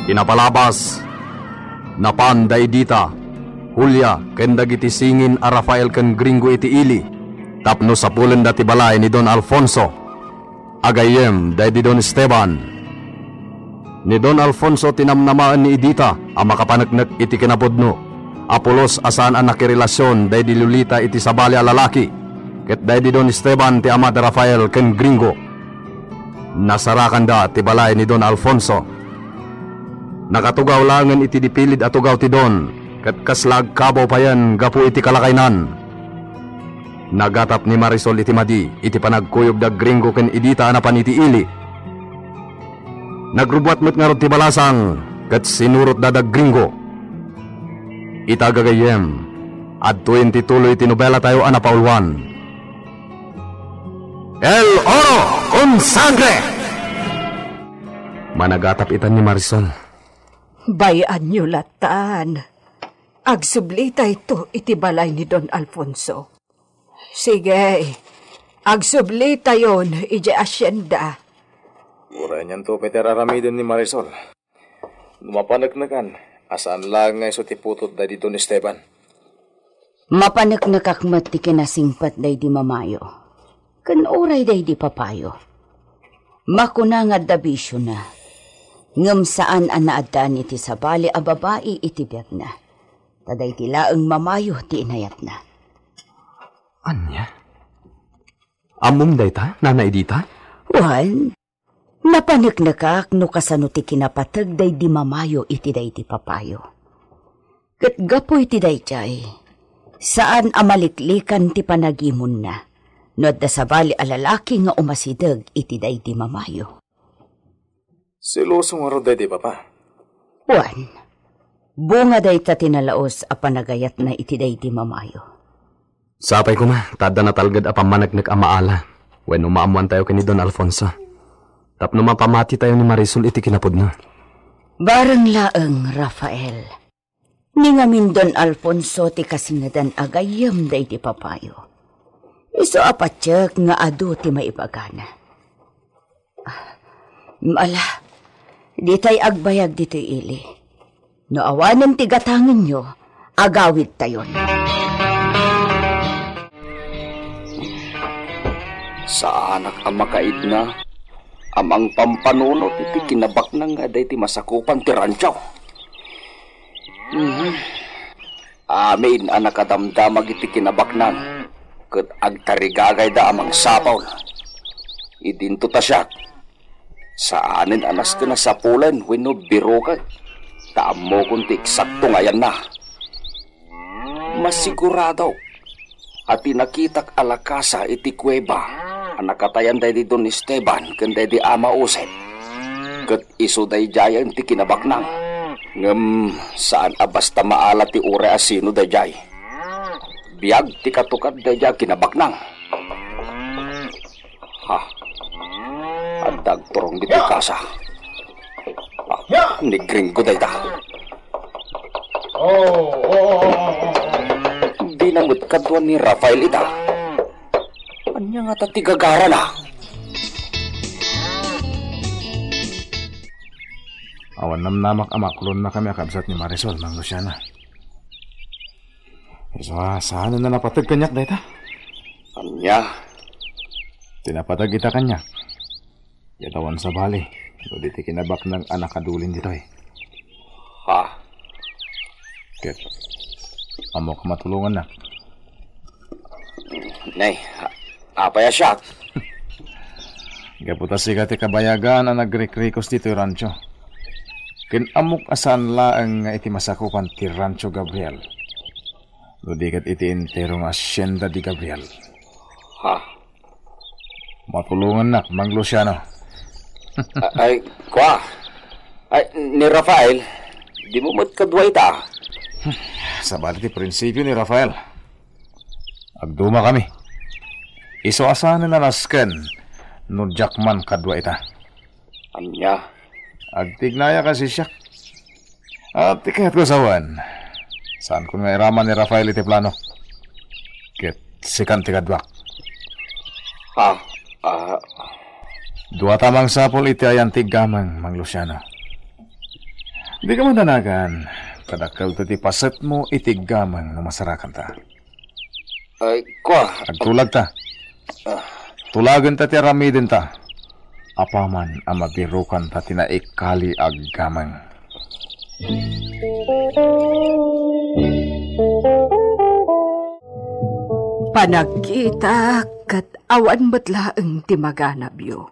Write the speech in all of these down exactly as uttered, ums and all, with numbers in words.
Kinapalabas, napan da Edita, Julia, ken dagiti singin a Rafael ken Gringo iti ili tapno sapulenda ti balay ni Don Alfonso. Agayyem daydi Don Esteban. Ni Don Alfonso ti namnamaen ni Edita a makapaneknek iti kinapudno a pulos a saan a nakirelasion daydi Lolita iti sabali a lalaki, ket daydi Don Esteban ti ama da Rafael ken Gringo. Nasarakanda ti balay ni Don Alfonso. Nakatugaw laengen iti dipilid a tugaw ti Don, ket kasla agkabaw payen gapu iti kalakaynan. Nagatap ni Marisol iti madi iti panagkuyog da Gringo ken Edita a napan iti ili. Nagrubbuat met ngarud ti balasang ket sinurotda da Gringo. Ita gagayyem, adtoyen ti tuloy ti nobela tayo a napauluan. El Oro con Sangre! Managatap itan ni Marisol. Bay-anyo latan. Agsublitayto iti balay ni Don Alfonso. Sige, agsublitayon idiay asyenda. Uray nianto pay ti ar-aramiden ni Marisol. No mapaneknekan, a saan laeng nga isu ti putotda di Don Esteban. Mapaneknekak met ti kinasingpet daydi mamayo, ken uray daydi papayo. Makuna nga adda bisiona, ngem saan a naaddaan iti sabali a babai iti biagna. Ta daydi laeng mamayo ti inayatna. Ania? Ammom dayta, Nana Edita? Wen, napaneknekak no kasano ti kinapateg daydi mamayo iti daydi papayo. Ket gapu iti daydiay, saan a maliklikan ti panagimonna no adda sabali a lalaki nga umasideg iti daydi mamayo. Seloso ngarud daydi papa. Wen, bunga dayta ti nalaus a panagayatna iti daydi mamayo. Sapay koma, ta adda natalged a pammaneknek a maala, wenno maammoantayo ken ni Don Alfonso. Tapno mapamatitayo ni Marisol iti kinapudno. Bareng laeng, Rafael. Ni ngamin Don Alfonso ti kasingedan a gayyem daydi papayo. Isu a patiek nga adu ti maibagana. Ala, ditay agbayag ditoy ili. No awanen ti gatangenyo, agawidtayon. Saanak a makaidna a mangpampanunot iti kinabaknang nga daydi masakupan ti rancho. Mhm. Amin a nakadamdamag iti kinabaknang ket agtarigagayda a mangsapul. Idinto ta siak, saanen a nasken a sapulen wenno biroken, ta ammokon ti eksakto nga ayanna. Masigurado a ti nakitak a lakasa iti kuweba a nakatayan daydi Don Esteban ken daydi Ama Josep, ket isu daydiayen ti kinabaknang. Ngem saan a basta maala ti uray a sino daydiay. Biag ti katukad daydiay a kinabaknang. Ha? Adda agturong ditoy kasa. Ah, ni Gringo dayta. Dina met kadua ni Rafael ita. Ania ngata ti gagarana? Awan namnamak a makulonnakami a kabsat ni Marisol, Mang Luciano. Isu a, saan a napateg kaniak dayta? Ania? Ti napateg ita kaniak, ket awan sabali no di ti kinabaknang a nakadulin ditoy. Ha? Ket, ammok a matulongannak. Nay, a-, apay a siak? Gapu ta sika ti kabayagan a nagrikrikos ditoy rancho. Ken ammok a saan laeng nga iti masakupan ti Rancho Gabriel, no di ket iti entero nga hacienda di Gabriel. Ha? Matulongannak, Mang Luciano. A-, ay, kua. Ay, ni Rafael, dimo met kadua ita? Sabali ti prinsipio ni Rafael. Agdumakami. Isu a saan a nasken no diak man kadua ita. Ania? Agtignaya kasi siak. Ti kayatko sawen, saankon nga iraman ni Rafael iti planok. Ket sikan ti kaduak. Ah, ah. Dua ta mangsapul iti ayan ti iggameng, Mang Luciano. Dika madanagan, ta dakkel ti pasetmo iti gameng no masarakanta. Ay, kua. Agtulagta. Ah. Tulagenta ti aramidenta. Apaman a mabirokanta ti naikali a gameng. Panagkitak ket awan met laeng ti maganabyo.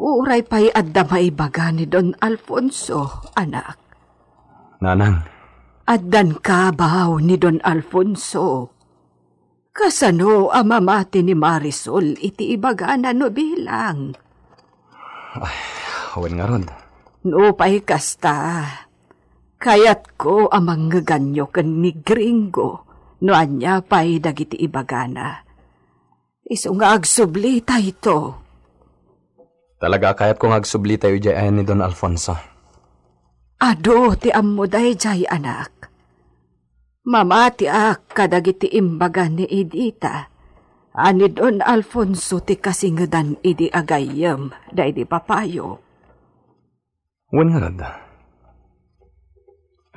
Uray pay adda maibaga ni Don Alfonso, anak. Nanang. Addan kabaw ni Don Alfonso. Kasano a mamati ni Marisol iti ibagana no bilang? Ay, wen ngarud. No pay kasta, kayatko a mangngeganyo ken ni Gringo no ania pay dagiti ibagana. Isu nga agsublitayto. Talaga a kayatko nga agsublitayo idiay ayan ni Don Alfonso. Adu ti ammo daydiay, anak. Mamatiak kadagiti imbaga ni Edita a ni Don Alfonso ti kasingedan idi agayyem daydi papayo. Wen ngarud.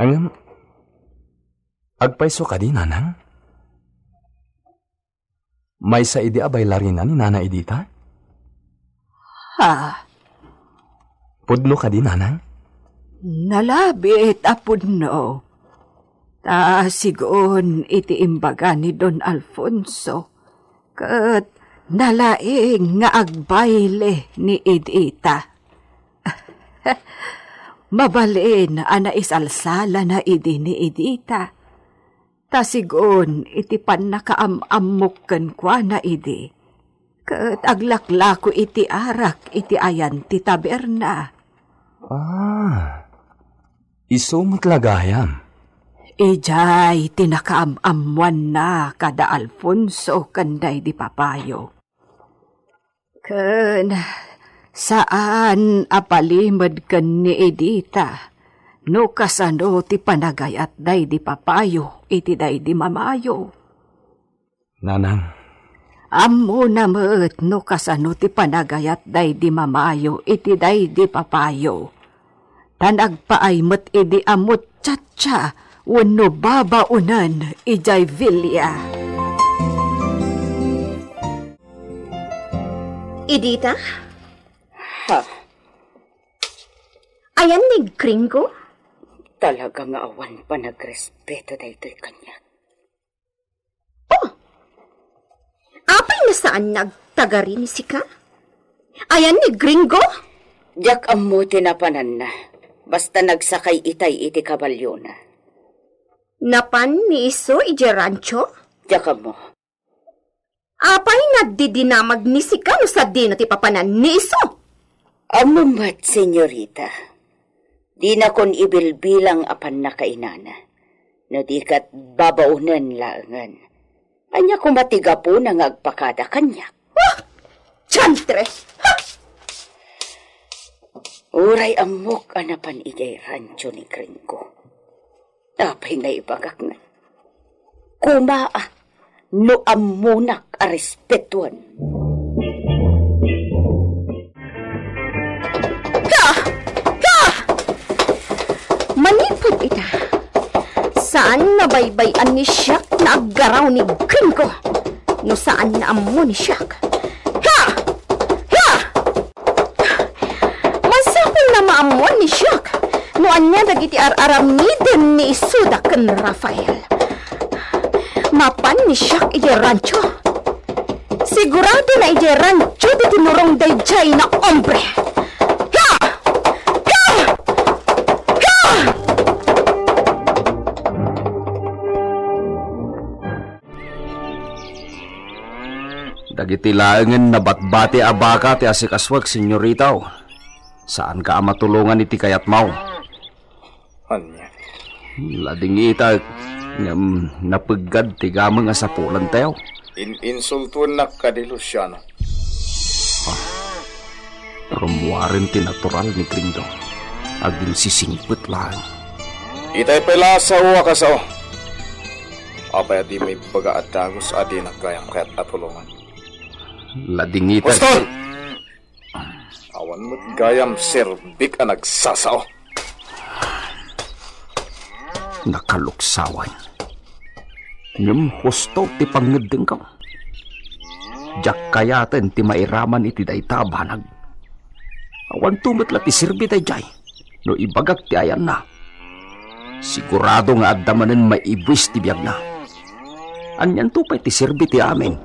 Ngem, agpayso kadi, nanang? Maysa idi a baylarina ni Nana Edita? Ha? Pudno kadi, nanang? Nalabit a pudno. Ta sigun iti imbaga ni Don Alfonso, ket nalaing nga agbayle ni Edita. Mabalin a naisalsalana idi ni Edita. Ta sigun iti pannakaam-ammok kenkuana idi, ket aglaklako iti arak iti ayan ti taberna. Ah, isu met la gayam. Idiay ti nakaam-ammoanna kada Alfonso ken daydi papayo. Ken saan a palimed ken ni Edita no kasano ti panagayat daydi papayo iti daydi mamayo. Nanang. Ammona met no kasano ti panagayat daydi mamayo iti daydi papayo. Ta nagpaay met idi a muchacha wenno babaonen idiay villa. Edita? Ha? Ayan ni Gringo? Talaga nga awan panagrespeto daytoy kaniak. Oh! Apay nga saan nga agtagari ni sika? Ayan ni Gringo? Diak ammo ti napananna. Basta nagsakay itay iti kabalyona. Napan ni isu idiay rancho? Diak ammo. Apay nga agdidinamag ni sika no sadino ti papanan ni isu? Ammom met, senyorita. Dinakon ibilbilang a pannakainana. No di ket babaonen laengen. Ania koma ti gapuna nga agpakada kaniak? Ah! Diantre! Ha! Uray ammok a napan idiay rancho ni Gringo. Apay nga ibagak nga? Kumaa no ammonak a respetuen. Ha! Ha! Manipud ita, saan nga baybay-an ni siak nga aggaraw ni Gringo no saan nga ammo ni siak. Ha! Ha! Masapul nga maammuan ni siak no ania dagiti ar-aramiden ni isuda ken Rafael. Mapan ni siak idiay rancho. Sigurado nga idiay rancho ti tinurong daydiay nga hombre. Ha! Ha! Ha! Dagiti laengen nabatbati a baka ti asikasuek, senyorita. Saanka a matulongan iti kayatmo. Ania? Ladingitak, ngem napeggad ti gameng a sapulantayo. In-insultuennak kadi, Luciano. Ah. Rummuaren ti natural ni Gringo. Aginsisingpet laeng. Itay pay la a sao a kasao. Apay a dimo ibbaga a dagus a dinak gayam kayat a tulongan? Ladingita. Pustol! Awan met gayam serbik a nagsasao. nakaluksawan. Ngem husto ti pangngeddengko. Diak kayaten ti mairaman iti dayta a banag. Awanto met la ti serbi daydiay no ibagak ti ayanna. Sigurado nga adda manen maibuis ti biagna. Anianto pay ti serbi ti amin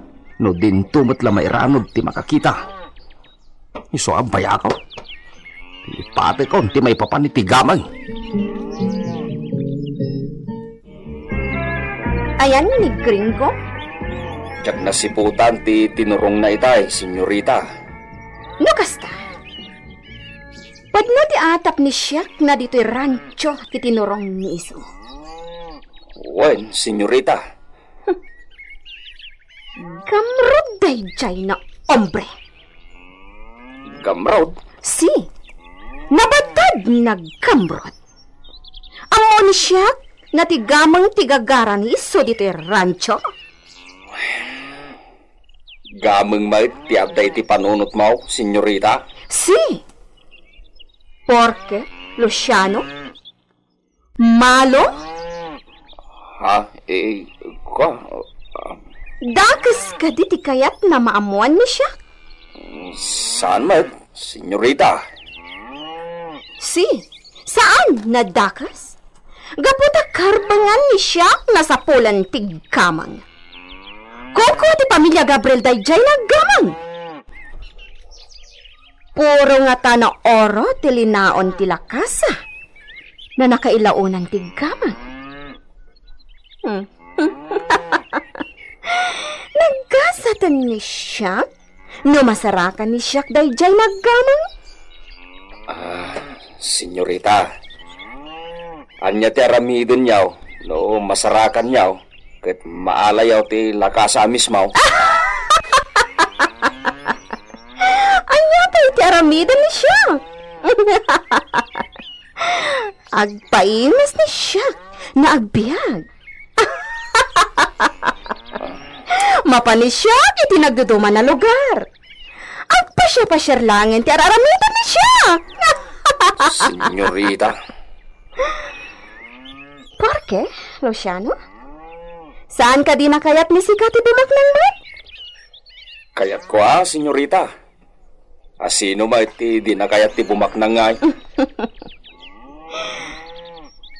no dinto met la mairanud ti makakita? Isu a bayako. Ipatekon ti maipapan iti gameng. Ayan ni Gringo? Diak nasiputan ti tinurongna itay, senyorita. No kasta, pudno ti atap ni Siak na ditoy rancho ti tinurong ni isu. Wen, senyorita. Gamrod daydiay na hombre. Gamrod? Si, nabatad na gamrod. Ammo ni Siak na ti gameng ti gagara ni isu ditoy rancho. Gameng met ti adda iti panunotmo, senyorita? Si, porke, Luciano, malo? Ha? Eh, ka, ah. Dakes kadi ti kayatna maammoan ni Siak? Saan met, senyorita? Si, saan na dakes? Gapu ta karbengan ni Siak nasapulan ti gameng. Kuko ti pamilia Gabriel daydiay na gameng. Puro ngata na oro ti linaon ti lakasa. Na nakailaonan ti gameng. Hmm. Nagkasaten ni Siak? No masarakan ni Siak daydiay na gameng? Ah, senyorita. Ania ti aramidenyo no masarakanyo ket maalayo ti lakasa a mismo? Ania pay ti aramiden ni Siak? Agpaimes ni Siak na agbiag. Mapan ni Siak iti nagduduma a lugar. Agpasiar-pasiar laengen ti ar-aramiden ni Siak. Senyorita. Porke, Luciano? Saan kadi a kayat ni sika ti bumaknang met? Kayatko a, senyorita. A sino met ti dina kayat ti bumaknang ngay?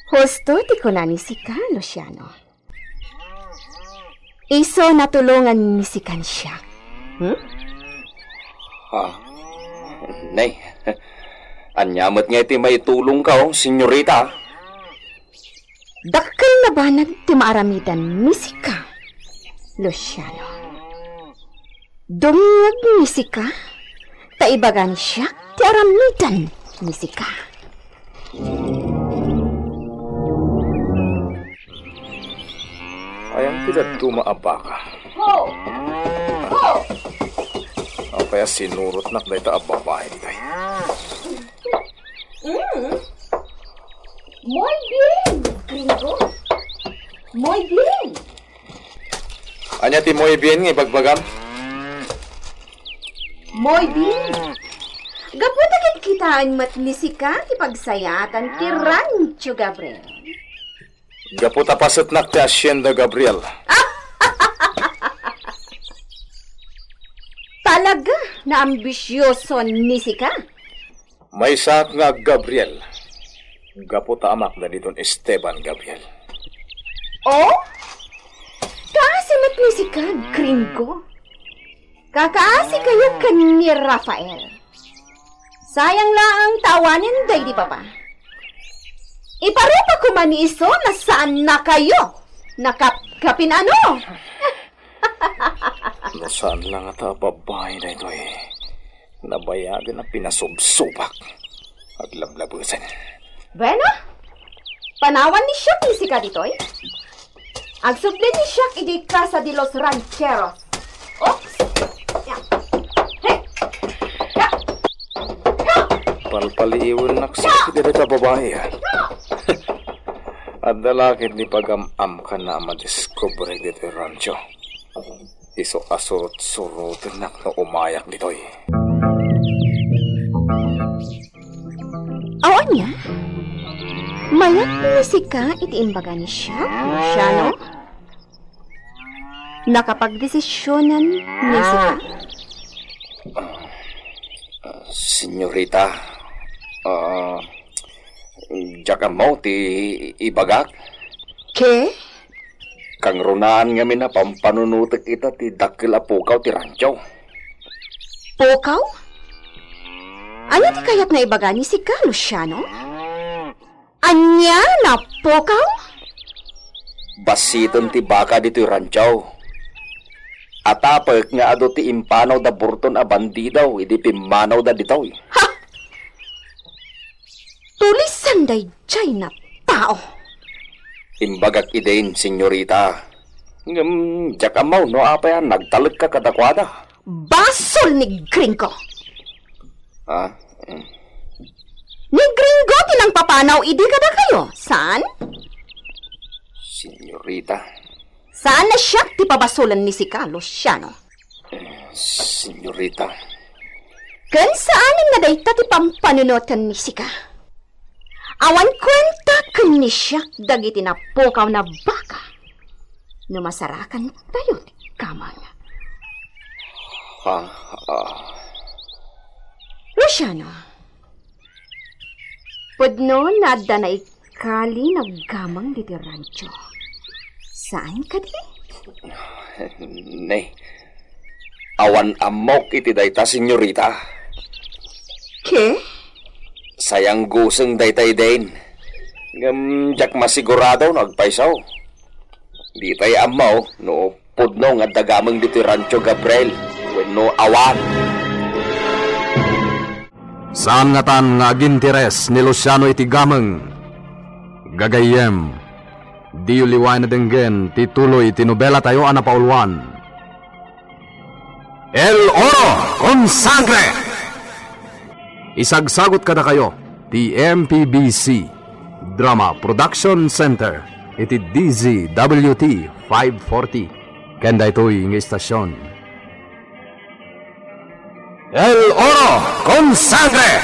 Husto ti kuna ni sika, Luciano. Isu natulongan ni sikan siak. Hmm? Ah, nay, ania met ngay ti maitulongko, senyorita? Dakkel na banag ti maaramidan ni sika, Luciano. Dumngeg ni sika, ta ibagan siak ti aramidan ni sika. Ayan ti dadduma a baka. Ho! Ho! Apay a sinurotnak dayta a babai, tay? Mm. Muy bien, gringo. Muy bien. Ania ti muy bien nga ibagbagam? Muy bien. Gapu ta kitkitaen met ni sika ti pagsayaatan ti Rancho Gabriel. Gapu ta pasetnak ti Hacienda Gabriel. Talaga, naambisioso ni sika. Maysaak nga ag-Gabriel. Gapu ta amak da ni Don Esteban Gabriel. Oh? Kaasi met ni sika, gringo. Kakaasi kayo ken ni Rafael. Sayang laeng ta awanen daydi papa. Iparupa koma ni isu na saan na kayo nakapkapin ano? No saan la ngata a babai daytoy, nabayagen a pinasubsubak. Aglablabesen. Bueno, panawan ni siak ni sika ditoy. Agsubli ni siak idiay Casa de los Rancheros. Oops! Ya. Hey! Ya! Ya! Palpaliiwennak sa iti dayta babai, ah. Ya! Adda la ket ni pagam-amkanna a madiskubre ditoy rancho. Isu a surot-surotennak no umayak ditoy. Awan niya? Mayat ni sika iti imbaga ni Siak, Luciano? Nakapagdesisionan ni sika? Senyorita, ah, diak ammo ti ibagak. Ke? Kangrunaan ngamin a pampanunotek ita ti dakkel a pukaw ti rancho. Pukaw? Ania ti kayat nga ibaga ni sika, Luciano? Ania nga pukaw? Bassiten ti baka ditoy rancho. Atapek nga adu ti impanaw da Burton a bandido idi pimmanawda ditoy. Ha! Tulisan daydiay nga tao. Imbagak idin, senyorita. Ngem diak ammo no apay a nagtalekka kadakuada. Basol ni Gringo. Ah, mm. Ni Gringo ti nangpapanaw idi kadakayo, saan? Senyorita. Saan a siak ti pabasolen ni sika, Luciano? Senyorita. Ken saanen nga dayta ti pampanunoten ni sika. Awan kuenta ken ni siak dagiti napukaw na baka. No masarakan tayo ti kamang. Ah, ah. Luciano, pudno nga adda naikali nga gameng ditoy rancho. Saan kadi? Ne, awan ammok iti dayta, senyorita. Ke? Sayang guseng dayta idin. Ngem diak masigurado no agpayso. Ditay ammo no pudno nga adda gameng ditoy Rancho Gabriel wenno awan. Saan ngatan nga aginteres ni Luciano iti gameng? Gagayyem, diyo liwaen a denggen ti tuloy ti nobelatayo a napauluan, El Oro con Sangre! Isagsagut kadakayo ti M P B C Drama Production Center iti D Z W T five forty ken daytoy nga istasion. El Oro con Sangre!